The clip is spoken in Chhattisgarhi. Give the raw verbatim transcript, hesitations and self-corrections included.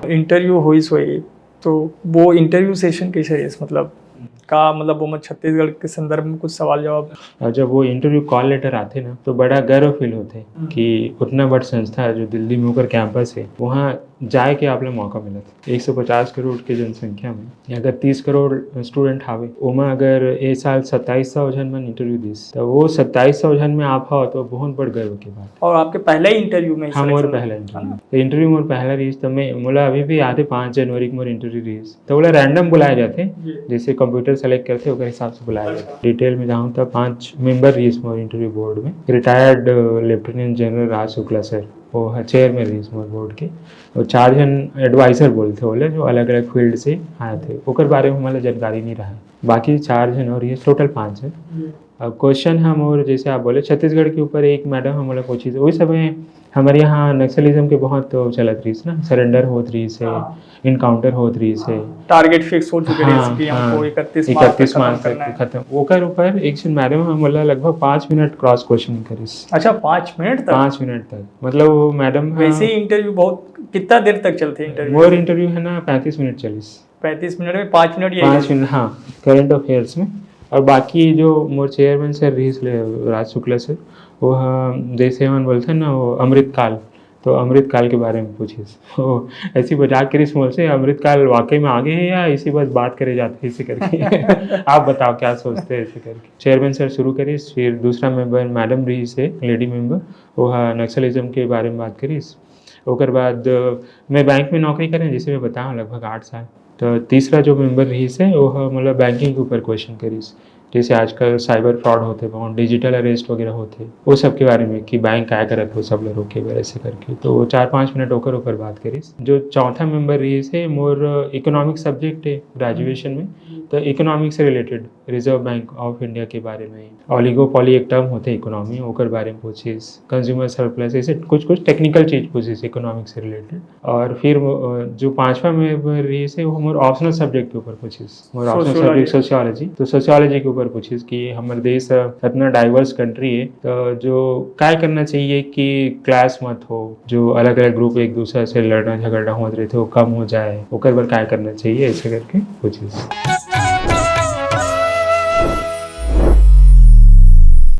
इंटरव्यू होइस होही, तो वो इंटरव्यू सेशन कैसे रहिस? मतलब का, मतलब वो छत्तीसगढ़ के संदर्भ में कुछ सवाल जवाब? और जब वो इंटरव्यू कॉल लेटर आथे ना, तो बड़ा गर्व फील होथे कि उतना बड़ संस्था है जो दिल्ली में ओकर कैंपस है, वहाँ जाए के आप ला मौका मिलत है। एक सौ पचास करोड़ के जनसंख्या में अगर तीस करोड़ स्टूडेंट हावे, ओमा अगर ए साल सत्ताईस सौ झन मन इंटरव्यू दिस, तो वो सत्ताईस सौ झन में आप हो तो बहुत बड़ गर्व की बात। और आपके पहले ही इंटरव्यू में हाँ, मोर पहला इंटरव्यू। तो इंटरव्यू मोर पहला रहिस, तो मैं, मोला अभी भी याद है, पाँच जनवरी के मोर इंटरव्यू रहिस। तो ओला रैंडम बुलाए जाथे, जैसे कंप्यूटर सेलेक्ट करथे, ओकर हिसाब से बुलाए जाथे। डिटेल में जाऊँ तो पांच मेंबर रहिस मोर इंटरव्यू बोर्ड में। रिटायर्ड लेफ्टिनेंट जनरल राज शुक्ला सर, वो ह चेयरमैन रहिस मोर बोर्ड के। और चार जन एडवाइजर बोलथे ओला, जो अलग अलग फील्ड से आए थे, ओकर बारे में हमला जानकारी नहीं रहा। बाकी चार जन और ये टोटल पाँच जन। अब क्वेश्चन हम, और जैसे आप बोले, छत्तीसगढ़ के ऊपर एक मैडम हमला पूछिस, वही समय हमारे यहाँ नक्सलिज्म के बहुत तो चलत रहिस ना, सरेंडर होत रहिस है, इनकाउंटर होत रहिस है। टारगेट फिक्स हो चुके रहिस हाँ, कि हमको हाँ। इकतीस मार्च तक इकतीस खत्म मार्च करना तक है। खत्म। ओकर ऊपर एक जन मैडम हमला लगभग पाँच मिनट क्रॉस क्वेश्चनिंग करिस। अच्छा, पाँच मिनट तक? पाँच मिनट तक, मतलब वो मैडम वैसे ही इंटरव्यू बहुत, कितना देर तक चलते इंटरव्यू? मोर इंटरव्यू है ना, पैंतीस मिनट चलिस। पैंतीस मिनट में पाँच मिनट ये पाँच मिनट, हाँ, करंट अफेयर्स में। और बाकी जो मोर चेयरमैन सर रहिस ले, राज शुक्ला सर, वो ह, जैसे हमन बोलते हैं ना, वो अमृत काल, तो अमृत काल के बारे में पूछिस। वो ऐसी मजाक करिस मोर से, "अमृत काल वाकई में आगे है या इसी बस बात करे जाते हैं?" ऐसे करके। "आप बताओ क्या सोचते हैं?" ऐसे करके चेयरमैन सर शुरू करिस, फिर दूसरा मेंबर मैडम रहिस है, लेडी मेंबर, वो ह नक्सलिज्म के बारे में बात करिस। ओकर बाद अ, मैं बैंक में नौकरी करें, जैसे मैं बताऊँ, लगभग आठ साल। तो तीसरा जो मेंबर रहिस है, वो ह, मतलब, बैंकिंग के ऊपर क्वेश्चन करिस, जैसे आजकल साइबर फ्रॉड होते, बहुत डिजिटल अरेस्ट वगैरह होते, वो सब के बारे में कि बैंक काय करत हो सब लोग रोके बर, ऐसे करके। तो वो चार पाँच मिनट ओकर ऊपर बात करिस। जो चौथा मेंबर रहिस है, मोर इकोनॉमिक सब्जेक्ट है ग्रेजुएशन में, तो इकोनॉमिक से related reserve bank of India के बारे में, ऑलिगोपॉली एक टर्म होते इकोनॉमी, ओकर बारे में पूछिस, कंज्यूमर सरप्लस, ऐसे कुछ कुछ टेक्निकल चीज पूछिस इकोनॉमिक से रिलेटेड। और फिर वो, अ, जो पांचवा मेंबर रहिस है, वो मोर ऑप्शनल सब्जेक्ट के ऊपर पूछिस, मोर ऑप्शनल Sociology। Subject sociology. तो सोशियोलॉजी के ऊपर पूछिस कि हमर देश, अ, इतना डाइवर्स कंट्री है, तो जो काय करना चाहिए कि क्लैश मत हो, जो अलग-अलग ग्रुप एक दूसरे से लड़ना झगड़ना होत रहिथे, वो कम हो जाए, ओकर बर काय करना चाहिए, ऐसे करके पूछिस।